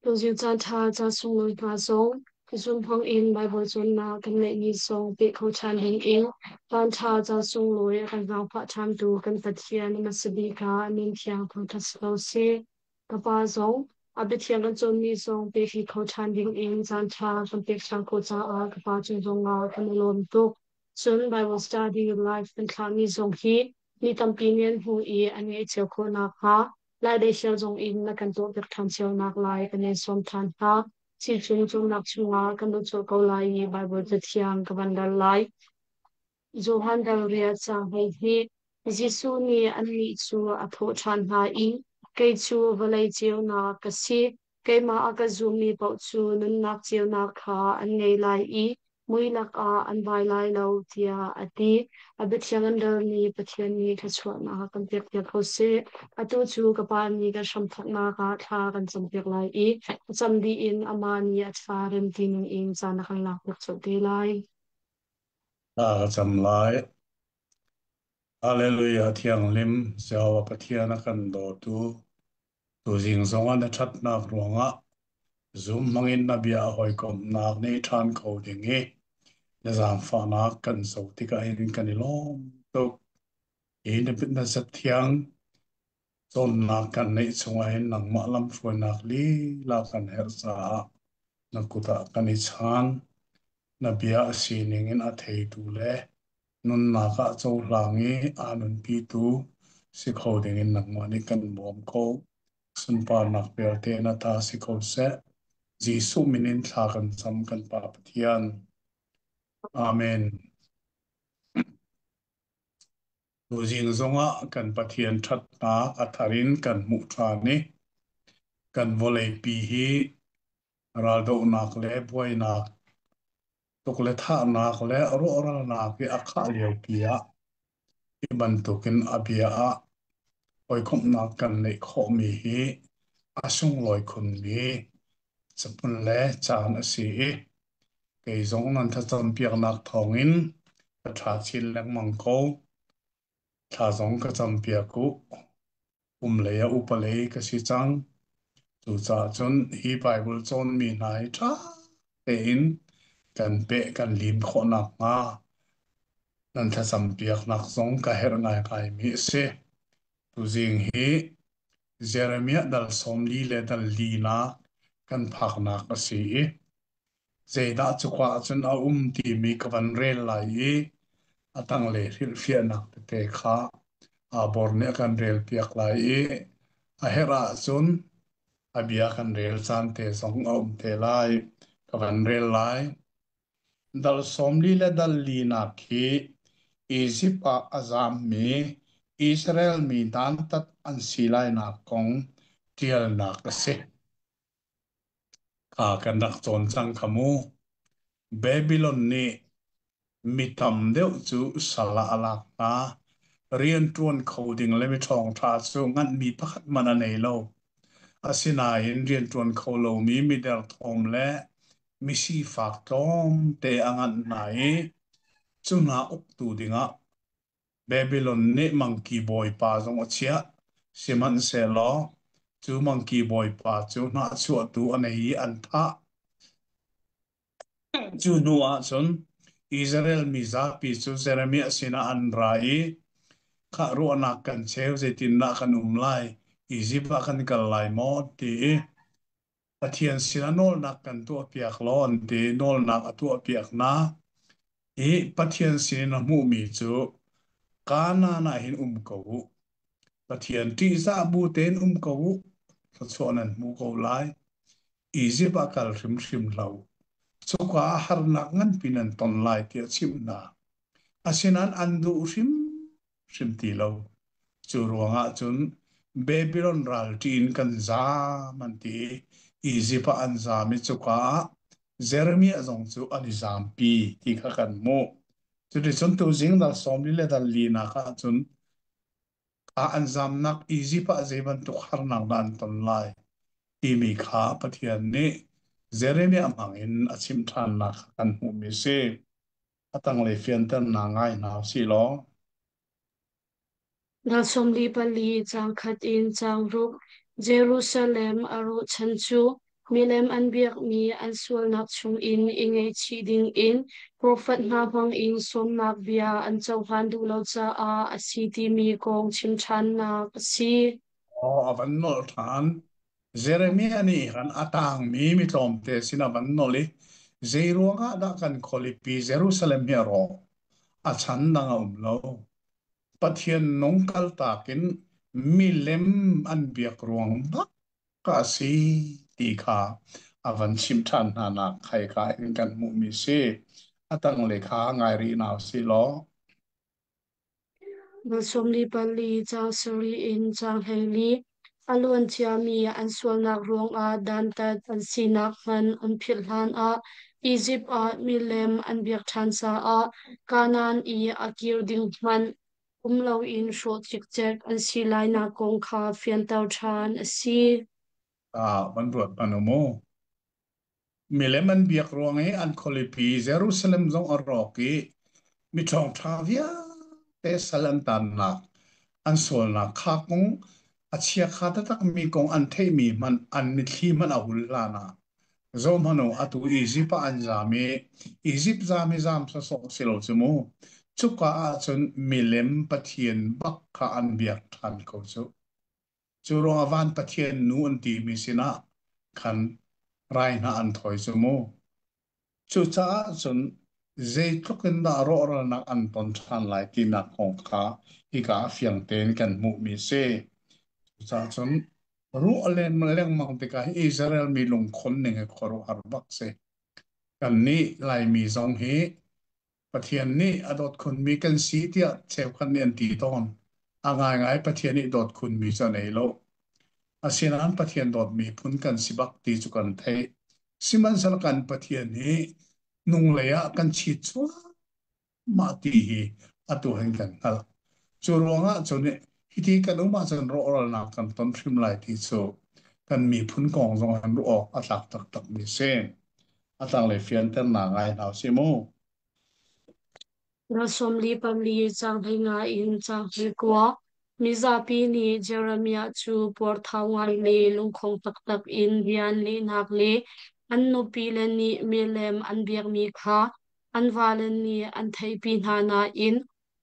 Tuzing caanṭha ca sunglawi hna zong zumhmang in Baibal cawnnak kan ngeihmi zong peh kho ṭhan dingin caanṭha ca sunglawi a kan zaangfah ṭhantu kan Pathian hmasa bik ah a min thiang thangṭhat si ko seh. Ka pa zong a biathiang kan cawnmi zong pehri kho ṭhan dingin caanṭha kan pek ṭhan khawh caah ka pa cung zongah kan i lawm tuk. Cun Bible study live kan thlahmi zong hi mi tampi nih an hmuh i an ngaih cio khawh nakhnga Lailei sial zong in na kan tuahpiak ṭhan cio nak lai kan in sawm ṭhan hna. Sicung cungnak chungah kan lut colh ko lai i Baibal Cathiang ka van dal lai. Johan dal riat caang 12. Jesuh nih annih cu a thawh ṭhan hna i, Kei cu vawlei ceunak ka si. Keimah a ka zummi paoh cu nunnak ceunak kha an ngei lai i mui lakah an vai lai lo, tiah a ti. A biathiang an relmi Pathian nih thluachuahnak kan pekpiak ko seh. Atu cu ka Pa nih kan hramthawknak ah thla kan campiak lai i a cam dih in amah nih a ṭha rem ti ningin caan a kan lakpiak colh te lai. Thla ka cam lai. Hallelujah thianghlim Jehovah Pathian a kan dawtu tuzing zongah na ṭhatnak ruangah Zoom hmangin na bia a hawikomhnak nih ṭhan kho ding i na zaangfahnak kan co tikah hin kan i lawm tuk. Hi na zathiang cawnnak kan neih chungah hin nangmah lamhruainak lila kan herh caah na kut ah kan i chaan. Na bia a sining in a theitu le nunnak ah cohlang i aa nunpitu si kho dingin nangmah nih kan bawm ko. Sunparnak vialte na ta si ko seh. Jesuh min in thla kan cam kan Pa Pathian. Amen. Tuzing zongah kan Pathian ṭhatnak a thar in kan hmuh ṭhan i kan vawleipi hi raldohnak le buainak tuk le thahnak le rawhralnak i a khah liopi ah hi bantukin a bia ah hawikomhnak kan neih khawhmi hi a sunglawi khunmi capun le caan a si i kei zong nan thlacampiaknak thawngin ka ṭha chin lengmang ko. Thla zong ka campiak u. Kum lei ah upa lei ka si cang. Cucaah cun hi Baibal cawnmi hna hi ṭha tein kan peh kan lim khawh nakhnga nan thlacampiaknak zong ka herh ngaingaimi a si. Tuzing hi Jeremiah dal 40 le dal linak kan phaknak a si i zeidah cuka ahcun a um timi ka van rel lai i a tanglei hrilhfiahnak tete kha Abor nih a kan relpiak lai i a herh ahcun a bia kan rel caan te zong a um te lai. Ka van rel lai. Dal 40 le dal linak hi Izipt ah a zammi Israel mi dantat an si lainak kong ṭialnak a si. Kha kan rak cawn cang kha mu. Babylon nih mi tam deuh cu sal ah a lak hna. Rianṭuan kho ding le mi ṭhawngṭha cu nganhmi pakhat hmanh a nei lo. Asinain rianṭuan kho lomi mi derthawm le mi sifak tlawmte a nganh hna i cu hna uktu dingah Babylon nih mangki bawipa zong a chiah. Sihmanhsehlaw cu mangki bawipa cu hnahchuahtu a nei i an thah. Cu hnu ah cun Israel mi zapi cu Jeremiah sinah an ra i, Khah ruahnak kan cheu, zeitindah kan um lai? Izipt ah kan kal lai maw? an ti i Pathian sinah nawlnak kan tuahpiak law an ti. Nawlnak a tuahpiak hna i Pathian sinin a hmuhmi cu Kanaan ah hin um ko u. Pathian ṭihzah bu tein um ko u. Thluachuah nan hmu ko lai. Izipt ah kal hrimhrim hlah u. Cuka ah harnak nganpi nan ton lai tiah a chimh hna. Asinain an duh hrimhrim ti lo. Cu ruangah cun Babylon ral ṭih in kan zaam an ti i Izipt ah an zaam i cuka ah Jeremiah zong cu an i zaampi ti kha kan hmuh. Cuticun tuzing dal 40 le dal linak ah cun a an zamnak Izipt ah zei bantuk harnak dah an ton lai timi kha Pathian nih Jeremiah hmang in a chimh ṭhannak kha kan hmuhmi a si. A tanglei fianternak ngai hna u sih law. Dal 44 caang khat in caang ruk. Jerusalem a rawh chan cu. Milem an biakmi an sualnak chungin i ngaihchih dingin profet hna hmangin sawmnak bia an cohlan duh lo caah a si timi kong chim ṭhannak a si. Aw, a van nolh ṭhan. Jeremiah nih khan a tangmi mi tlawmte sin a van nolh i, zei ruangah dah kan khualipi Jerusalem hi a rawh? A chan dang a um lo. Pathian nung kaltak in milem an biak ruang bak a si ti kha a van chimh ṭhan hna nak khai kha in kan hmuhmi si. A tanglei kha ngai rih hna usih law. Dal 44 caang sarih in caang 14, a luan ciami an sualnak ruangah dantat an sinak hmanh an philh hlanah Izipt ah milem an biak ṭhan caah Kanaan i a kir ding hmanh um loin hrawh cikcek an si lainak kong kha fianter ṭhan a si. Ah, van ruat hmanh u mu. Milem an biak ruang i an khualipi Jerusalem zong a rawk i mi ṭhawngṭha vialte sal an tannak, an sualnak kha kong a chiakha taktakmi kong an theihmi hmanh an mitthli hmanh a hul hlan ah zohhmanh u, atu Izipt ah an zaam i Izipt zaam hi zaam sawsawh si lo cu mu. Cuka ah cun milem pathian bak kha an biak ṭhan ko cu. Cu ruangah van Pathian nu an timi sinah khan rai hna an thawi cu mu. Cucaah cun zeitluk in dah rawhralnak an ton ṭhan lai tinak kong kha hika ah fiang tein kan hmuhmi a si. Cucaah cun ruah lengmang tikah Israel mi lungkhon ning hi khuaruahhar bak si. Kannih Laimi zong hi Pathian nih a dawt khunmi kan si tiah cheukhat nih an ti tawn. A ngaingai Pathian nih dawt khunmi cu a nei lo. Asinain Pathian dawtmi phun kan si bak ti cu kan theih. Sihmanhsehlaw kan Pathian hi hnunglei ah kan chit cuahmah ti hi atu hin kan hngalh. Cu ruangah cun hiti kan um ahcun rawhralnak kan ton hrim lai ti cu kan miphun kong zong hin ruah awk a tlak taktakmi a si. A tanglei fianternak ngai hna usih mu. Dal 44 caang 15 in caang 19. Mizapi nih Jeremiah cu puarthau ngai le lungkhong taktak in bia an lehnak le an nupile nih milem an biakmi kha an vale nih an theihpi hna nain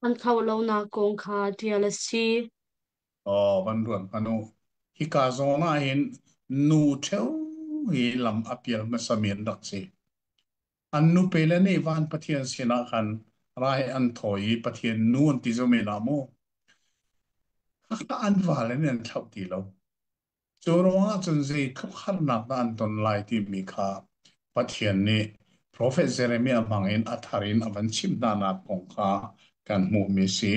an thlauh lonak kong kha ṭial a si. Aw, van ruat hmanh u. Hika zawn ah hin nu ṭheo hi lam a pial hmasami an rak si. An nupile nih van Pathian sinah khan rai an thawi i Pathian nu an ti zau men ah mu. Khakha an vale nih an thlauh ti lo. Cu ruangah cun zeitluk harnak dah an ton lai timi kha Pathian nih profet Jeremiah hmangin a thar in a van chimh hnanak kong kha kan hmuhmi si.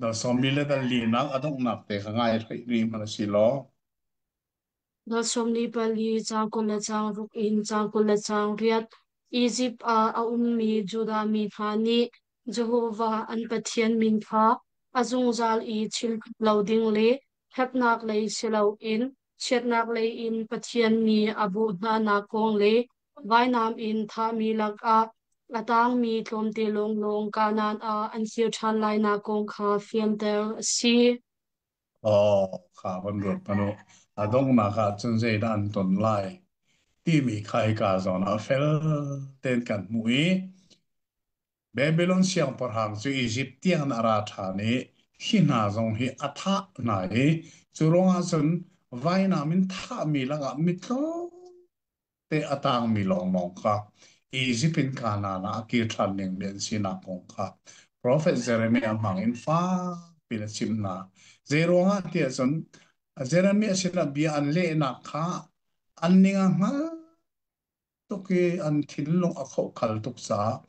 Dal sawmli le dal linak a donghnak te kha ngai rih hmanh a si law. Dal 44 caang 20 le caang ruk in caang 20 le caang riat. Izipt ah a ummi Judah mi hna nih Jehovah an Pathian min kha a zungzal i chim lo ding le ṭhatnak lei si loin chiatnak lei in Pathian nih a bawh hnanak kong le vainam in thahmi lakah a tangmi tlawmte lawnglawng Kanaan ah an kir ṭhan lainak kong kha fianter a si. Aw, kha van ruat hmanh u. A donghnak ah cun zeidah an ton lai timi kha hika zawn ah fel tein kan hmuh i Babylon siangpahrang cu Izipt tiangin a ra ṭhan i hi hna zong hi a thah hna i cu ruangah cun vainam in thahmi lakah mitlawm te a tangmi lawnglawng kha Izipt in Kanaan ah a kir ṭhan dingmi an sinak kong kha profet Jeremiah hmang in fakpi in a chimh hna. Zei ruangah tiah cun Jeremiah sinah bia an lehnak kha an ning a hngal tuk i an thinlung a khohkhal tuk caah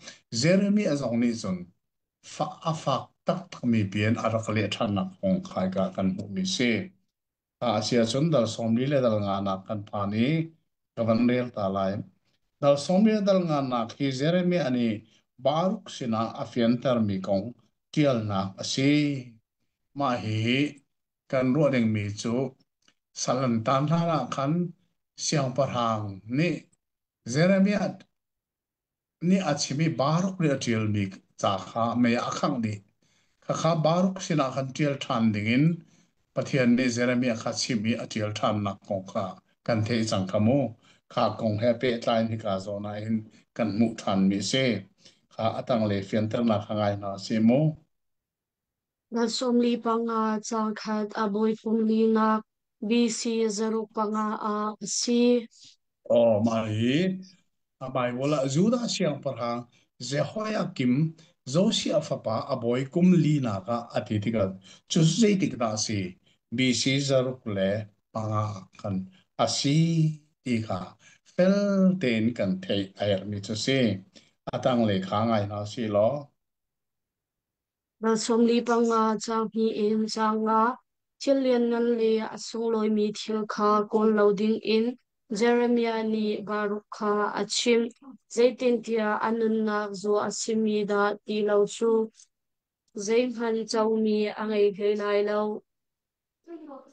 Jeremiah zong nih cun a fak taktakmi bia in a rak leh ṭhannak kong kha hika kan hmuhmi a si. A si ahcun dal 40 le dal nganak kan phan i ka van rel ta lai. Dal 40 le dal nganak hi Jeremiah nih Baruk sinah a fiantermi kong ṭialnak a si. Mah hihi kan ruah dingmi cu sal an tan hlan ah khan siangpahrang nih Jeremiah nih a chim i Baruk nih a ṭialmi ca kha mei ah a khangh dih. Khakha Baruk sinah khan ṭial ṭhan dingin Pathian nih Jeremiah kha chimh i a ṭial ṭhannak kong kha kan theih cang kha mu. Kha kong he pehtlai in hika zawn ah hin kan hmuh ṭhanmi a si. Kha a tanglei fianternak kha ngai hna sih mu. Dal 45 caang khat a bawi kum linak BC 5% ah a si. Aw, mah hi a Baibal ah Judah siangpahrang Jehoiakim Josiah fapa a bawi kum linak ah a ti tikah cu zeitik dah a si? BC 605 ah khan a si ti kha fel tein kan theih a herhmi cu si. A tanglei kha ngai hna sih law. Dal 45 caang hnih in caang nga thil lianngan le a sunglawimi thil kha kawl lo dingin Jeremiah nih Baruk kha a chimh. Zeitintiah a nunnak zuah a simi dah ti lo cu zeihmanh comi a ngei hlei lai lo.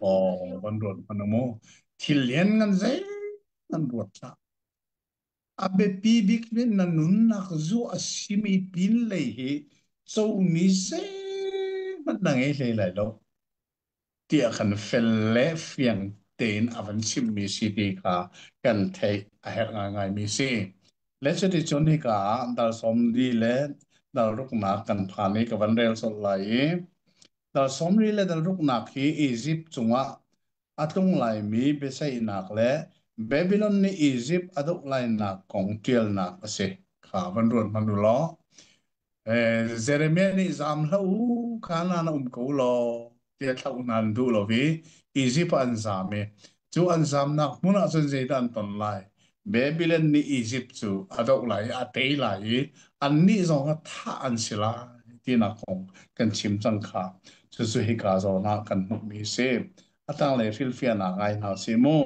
Aw, van ruat hmanh mu. Thil lianngan zei nan ruat hlah. A biapi bik nih na nunnak zu a simi pinlei hi comi zeihmanh na ngei hlei lai lo tiah khan fel le fiang tein a van chimmi si ti kha kan theih a herh ngaingaimi si. Le cuticun hika ah dal 40 le dal ruknak kan phan i ka van rel colh lai i dal 40 le dal ruknak hi Izipt cungah a tlung laimi biaceihnak le Babylon nih Izipt a doh lainak kong ṭialnak a si kha van ruat hmanh u law. Jeremiah nih zam hlah u, Kanaan ah um ko law tiah thlauh hna an duh lo i Izipt ah an zam i cu an zamnak hmun ah cun zeidah an ton lai? Babylon nih Izipt cu a doh lai i a tei lai i annih zong kha thah an si lai tinak kong kan chim cang kha. Cucu hika zawn ah kan hmuhmi a si. A tanglei hrilhfiahnak ngai hna sih mu.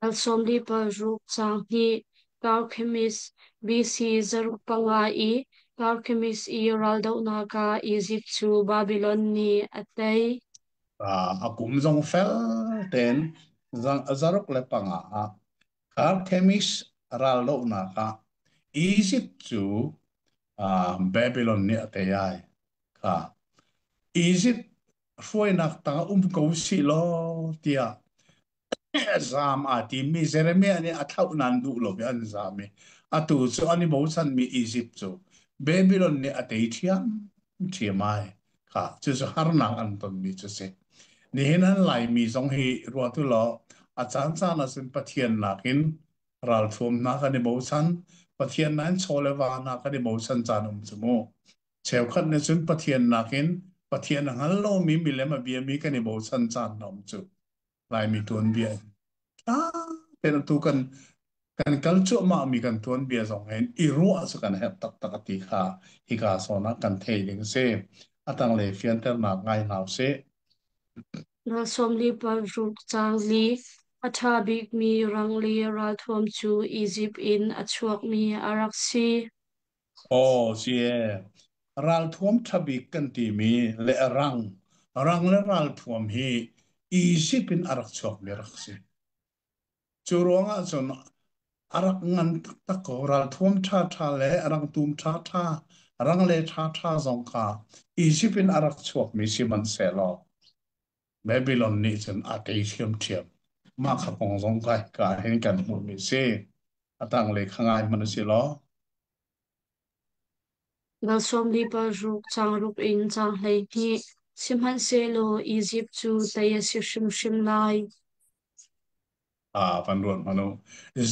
Dal 46 caang hnih Carchemish BC 5% i Carchemish i raldohnak ah Izipt cu Babilon nih a tei. A kum zong fel tein 605 ah Carchemish raldohnak ah Egypt cu Babylon nih a tei ai. Kha Egypt hruainak tangah um ko sih law tiah Zaam aa timmi Jeremiah nih a thlauh nain duh lo i an zaam i atu cu an i bochanmi Izipt cu Babylon nih a tei ṭhiamṭhiam ai. Kha cucu harnak an tonmi cu si. Nihin an Laimi zong hi ruat u law a caancaan ahcun Pathian nakin ralthuam hna kan i bochan, Pathian nain chaw le va hna kan i bochan caan um cu mu. Cheukhat nih cun Pathian nakin Pathian a hngal lomi milem a biami kan i bochan caan a um cu. Laimi tuanbia ṭha tein atu kan kal cuahmahmi kan tuanbia zong hin i ruah cu kan herh taktak a ti kha hika zawn ah kan thei ding a si. A tanglei fianternak ngai hna usih. Dal 46 caang li a ṭha bikmi rang le ralthuam cu Izipt in a chuakmi a rak si. Aw, si ee. Ralthuam ṭha bik kan timi le rang, rang le ralthuam hi Izipt in a rak chuakmi a rak si. Cu ruangah cun a rak ngan taktak ko. Ralthuam ṭhaṭha le rangtum ṭhaṭha, rangle ṭhaṭha zong kha Izipt in a rak chuakmi sihmanhsehlaw Babylon nih cun a tei ṭhiamṭhiam. Mah kha kong zong kai ka hin kan hmuhmi si. A tanglei kha ngai hmanh u si law. Dal 46 caang ruk in caang 12 Sihmanhsehlaw Izipt cu tei a si hrimhrim lai. Ah, van ruat hmanh u.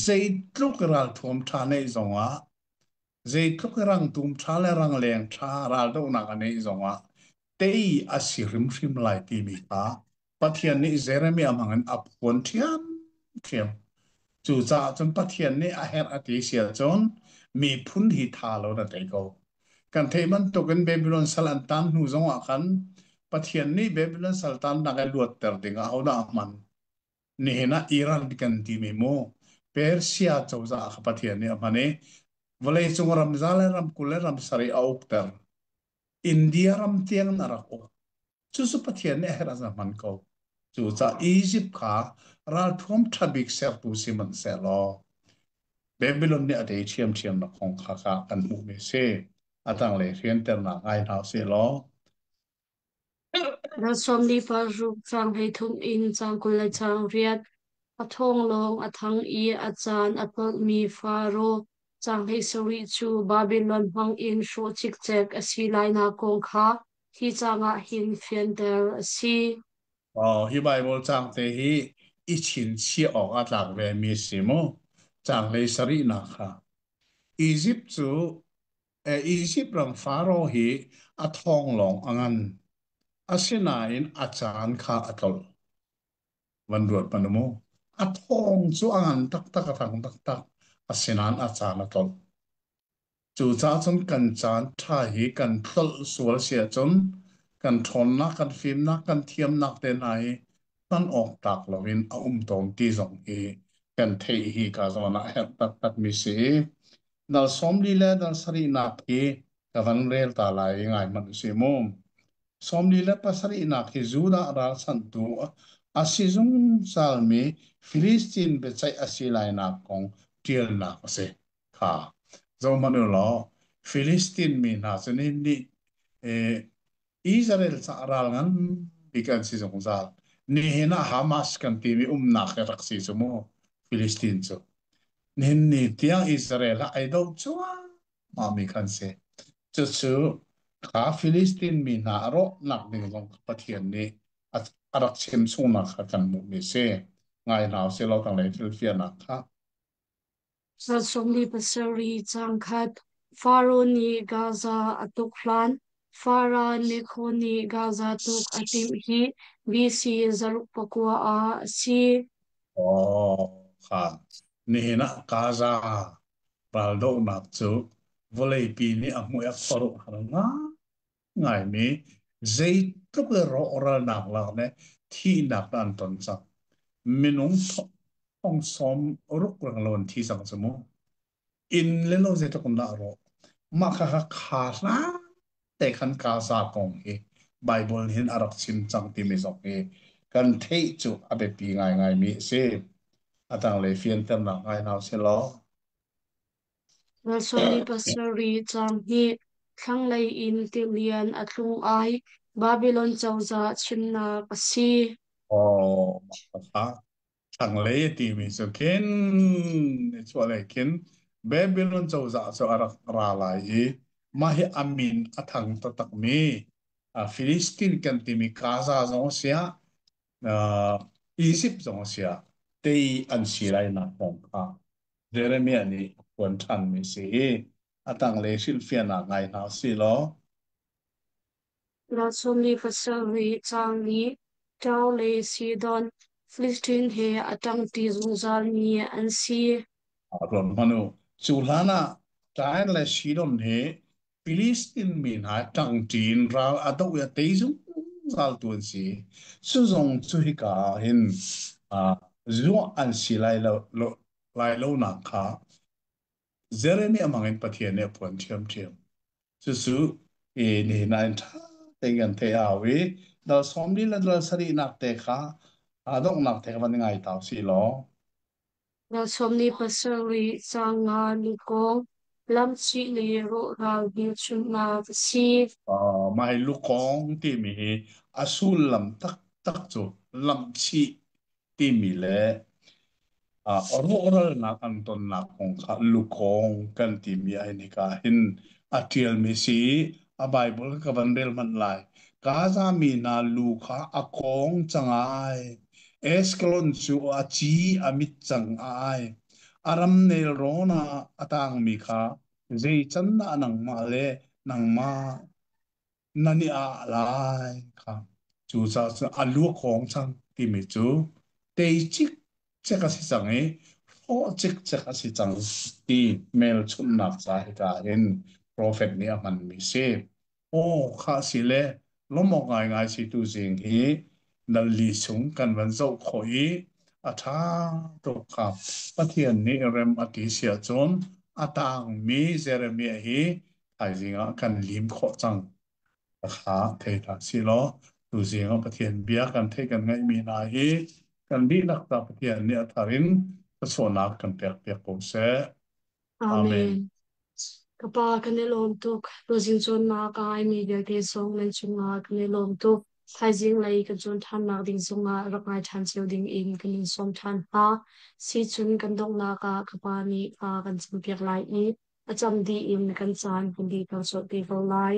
Zeitluk ralthuam ṭha neih zongah, zeitluk rangtum ṭha le rangleng ṭha raldohnak a neih zongah, tei a si hrimhrim lai timi kha Pathian nih Jeremiah hmangin a phuan ṭhiamṭhiam. Cucaah cun Pathian nih a herh a ti si ahcun miphun hi tha lo na tei ko. Kan theih bantukin Babylon sal an tan hnu zongah khan Pathian nih Babylon sal tannak i luatter dingah ahodah a hman? Nihin ah Iran kan timi mu Persia cozah kha Pathian nih a hman i vawleicung ramza le ramkul le ram sarih a ukter. India ram tiang in a rak uk. Cucu Pathian nih a herh a hman ko. Cucaah Egypt kha ralthuam ṭha bik sertu sihmanhsehlaw Babylon nih a tei ṭhiamṭhiam nak kong kha kha kan hmuhmi a si. A tanglei rianternak ngai hna usih law Dal 46 caang 33 in caang 28. A thawng lawng a thang i a caan a tlolhmi Faro caang 17 cu Babilon hmangin hrawh cikcek a si lainak kong kha hi caang ah hin fianter a si. Oh, hi Bible caang te hi i chinchiah awk a tlak ve mi si mu. Caang hlei sarihnak kha. Egypt cu Egypt ram Faro hi a thawng lawng a ngan. Asinain a caan kha a tlolh. Van ruat hmanh u mu. A thawng cu a ngan taktak, a thang taktak. Asinain a caan a tlolh. Cucaah cun kan caan ṭha hi kan tlolh sual si ahcun kan ṭhawnnak, kan fimnak, kan thiamnak te hna hi hman awk tlak loin a um tawn ti zong hi kan theih hi ka zawn ah a herh taktakmi si. Dal 40 le dal sarihnak hi ka van rel ta lai i ngai hmanh usih mu. 47 hi Judah ralchanhtu a si zungzalmi Filistin biaceih a si lainak kong ṭialnak a si. Kha zohhmanh u law Filistin mi hna cu nihin ni Israel caah ral ngan bik an si zungzal. Nihin ah Hamas kan timi umnak hi rak si cu mu Filistin cu. Nihin ni tiang Israel ah ai do cuahmah mi khan si. Cucu kha Filistin mi hna a rawhnak ding zong Pathian nih a rak chim chungnak kha kan hmuhmi si. Ngai hna usih law tanglei thilfiannak kha. 47 caang khat Faro nih Gaza a tuk hlan, Farah Nekho nih Gaza tuk a timh hi BC 609 ah a si. Oh, kha nihin ah Gaza raldohnak cu vawleipi nih a hmuh i a khuaruahhar ngaimi zeitluk i rawhralnak lak le thihnak dah an ton cang. Minung thong sawm ruk reng lo an thi cang cu mu. Inn le lo zeitluk in dah rawh. Mah kha kha kha hlan te khan Gaza kong hi Bible hin a rak chim cang timi zong hi kan theih cu a biapi ngaingaimi a si. A tanglei fianternak ngai hna usih law. 47 caang hnih Thlanglei in tilian a tlung ai, Babilon cozah chimnak a si. Aw, mah kha thlanglei a timi cu khin nichuahlei khin Babylon cozah cu a rak ra lai i mah hi a min a thang taktakmi Filistin kan timi Gaza zong a si ah Egypt zong a si ah tei an si lainak kong kha Jeremiah nih a phuan ṭhanmi a si i a tanglei hrilhfiahnak ngai hna usih law. 47 caang nih Ṭau le Sidon, Filistin he a ṭangṭi zungzalmi an si. Ruat hmanh u. Cu hlan ah Tyre le Sidon hi Filistin mi hna ṭangṭi in ral a doh i a tei zungzaltu an si. Cu zong cu hika ah hin zuah an si lai lo, lo, lai lonak kha Jeremiah hmang in Pathian nih a phuan ṭhiamṭhiam. Cucu nihin ah in ṭha tein kan theih a hau i dal 40 le dal sarihnak te kha a donghnak te kha van ngai ta usih law. Dal 47 caang nga lukawng, lamchih le rawhral hmelchunhnak a si. Mah hi lukawng timi hi a sullam taktak cu lamhchih timi le rawhralnak an tonnak kong kha lukawng kan timi ai hika hin a ṭialmi si i a Baibal ka van rel hmanh lai. Gaza mi hna lu kha a kawng cang ai. Eskalon cu a ci a mit cang ai. A ram nelrawn ah a tangmi kha zei can dah nangmah le nangmah nan i ah lai kha. Cucaah cun a lu a khawng cang timi cu tei cikcek a si cang i hrawh cikcek a si cang ti hmelchunhnak ca hika hin profet nih a hmanmi si. Aw khah si le lawmh awk ngaingai si tu zing hi nal li chung kan van zoh khawh i a ṭha tuk kha Pathian nih rem a ti si ahcun a tangmi Jeremiah hi thaizing ah kan lim khawh cang. Kha thei hna sih law tuzing ah Pathian bia kan theih kan ngaihmi hna hi kan dihlak ta Pathian nih a thar in thluachuahnak kan pek piak ko seh. Amen. Amen. Ka pa kan i lawm tuk. Tuzing cawnnak a ngaimi vialte zong nan cungah kan i lawm tuk. Thaizing lei kan cawn ṭhannak ding zongah rak ngai ṭhan cio ding in kan in sawm ṭhan hna. Sicun kan donghnak ah ka pa nih thla kan campiak lai i a cam dih in kan caan kan dihter colh te ko lai.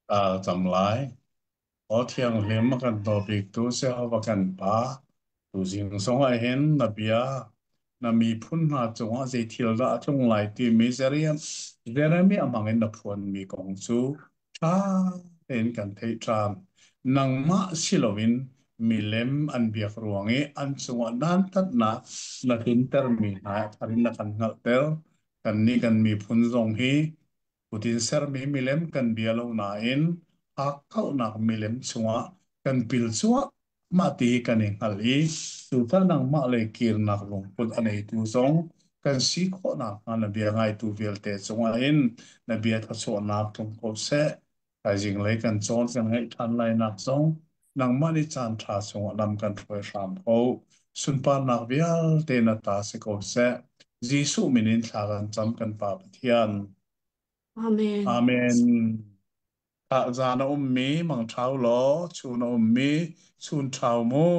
A cam lai. Aw thianghlim a kan dawbiktu Jehovah kan Pa, tuzing zongah hin na bia na miphun hna cungah zei thil dah a tlung lai timi Jeremiah hmangin na phuanmi kong cu ṭha tein kan theih ṭhan. Nangmah si loin milem an biak ruang i an cungah dantatnak na tluntermi hna a thar in na kan hngalhter. Kannih kan miphun zong hi kut in sermi milem kan bia lo nain hakkauhnak milem chungah kan pil cuahmah ti hi kan i hngalh i cucaah nangmah lei kirnak lungput a neitu zong kan si khawh nakhnga na bia ngaitu vialte cungah hin na bia thluachuahnak tlung ko seh. Thaizing lei kan cawn kan ngaih ṭhan lainak zong nangmah nih caan ṭha chungah lam kan hruai hram ko. Sunparnak vialte na ta si ko seh. Jesuh min in thla kan cam kan Pa Pathian. Amen. Amen. Zan a ummi mangṭha u law, chun a ummi chun ṭha u mu.